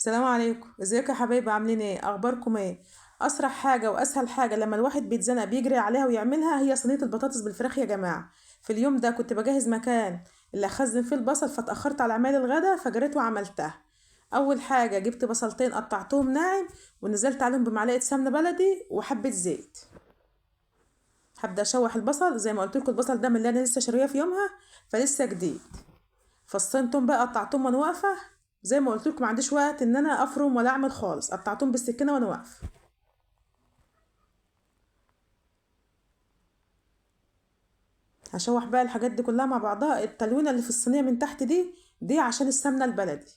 السلام عليكم، ازيكم يا حبايبي؟ عاملين ايه؟ اخباركم ايه؟ اسرع حاجة واسهل حاجة لما الواحد بيتزنق بيجري عليها ويعملها هي صينية البطاطس بالفراخ يا جماعة. في اليوم ده كنت بجهز مكان اللي اخزن فيه البصل، فاتاخرت على عمال الغدا فجريت وعملتها. اول حاجة جبت بصلتين قطعتهم ناعم ونزلت عليهم بمعلقه سمنه بلدي وحبه زيت. هبدا اشوح البصل زي ما قلت لكم، البصل ده من اللي انا لسه شاريه في يومها فلسه جديد. فصين توم بقى قطعتهم وانا واقفة، زي ما قلت لكم ما عنديش وقت ان انا افرم ولا اعمل خالص، قطعتهم بالسكينة وانا واقفة. هشوح بقى الحاجات دي كلها مع بعضها. التلوينه اللي في الصينية من تحت دي عشان السمنة البلدي.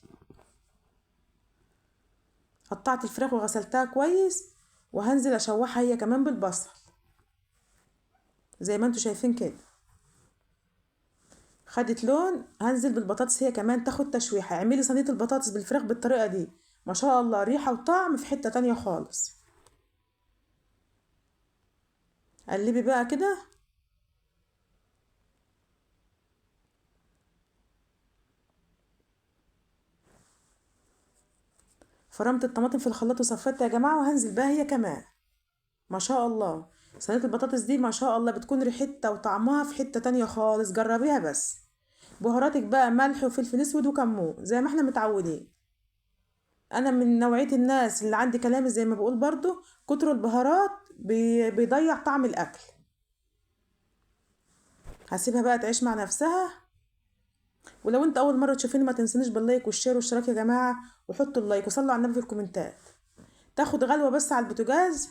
قطعت الفراخ وغسلتها كويس وهنزل اشوحها هي كمان بالبصل زي ما انتوا شايفين كده. خدت لون، هنزل بالبطاطس هي كمان تاخد تشويحه. اعملي صينية البطاطس بالفراخ بالطريقة دي ما شاء الله، ريحه وطعم في حتة تانية خالص. قلبي بقى كده. فرمت الطماطم في الخلاط وصفيتها يا جماعة وهنزل بقى هي كمان. ما شاء الله صينية البطاطس دي ما شاء الله بتكون ريحتها وطعمها في حتة تانية خالص، جربيها. بس بهاراتك بقى ملح وفلفل اسود وكمون زي ما احنا متعودين. انا من نوعية الناس اللي عندي كلامي زي ما بقول برضو، كتر البهارات بيضيع طعم الاكل. هسيبها بقى تعيش مع نفسها. ولو انت اول مرة تشوفيني ما تنسونيش بال like وال share والاشتراك يا جماعة، وحطوا ال like وصلوا على النبي في الكومنتات. تاخد غلوه بس على البوتاجاز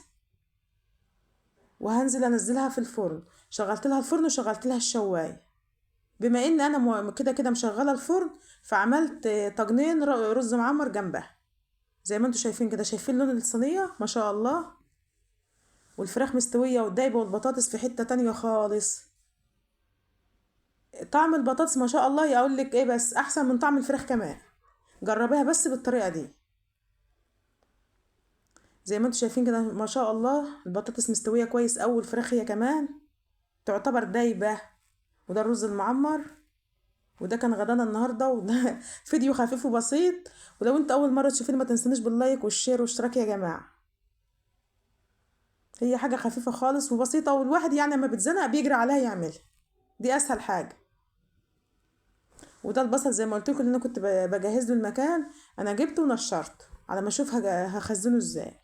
وهنزل انزلها في الفرن. شغلت لها الفرن وشغلت لها الشوايه. بما ان انا كده كده مشغله الفرن فعملت طاجنين رز معمر جنبها زي ما انتم شايفين كده. شايفين لون الصينية ما شاء الله، والفراخ مستوية والدايبه والبطاطس في حتة تانية خالص. طعم البطاطس ما شاء الله يقول لك ايه، بس احسن من طعم الفراخ كمان. جربيها بس بالطريقة دي زي ما انتم شايفين كده ما شاء الله البطاطس مستوية كويس قوي، والفراخ هي كمان تعتبر دايبه. وده الرز المعمر، وده كان غدانا النهارده، وده فيديو خفيف وبسيط. ولو انت اول مرة تشوفيني ما تنسونيش بال like وال share والاشتراك يا جماعة. هي حاجة خفيفة خالص وبسيطة، والواحد يعني لما بيتزنق بيجري عليها يعملها، دي اسهل حاجة. وده البصل زي ما قلت لكم اللي انا كنت بجهز له المكان، انا جبته ونشرته على ما اشوف هخزنه ازاي.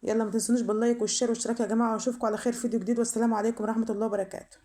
يلا ما تنسونيش بال like وال share والاشتراك يا جماعة، واشوفكم على خير في فيديو جديد، والسلام عليكم ورحمة الله وبركاته.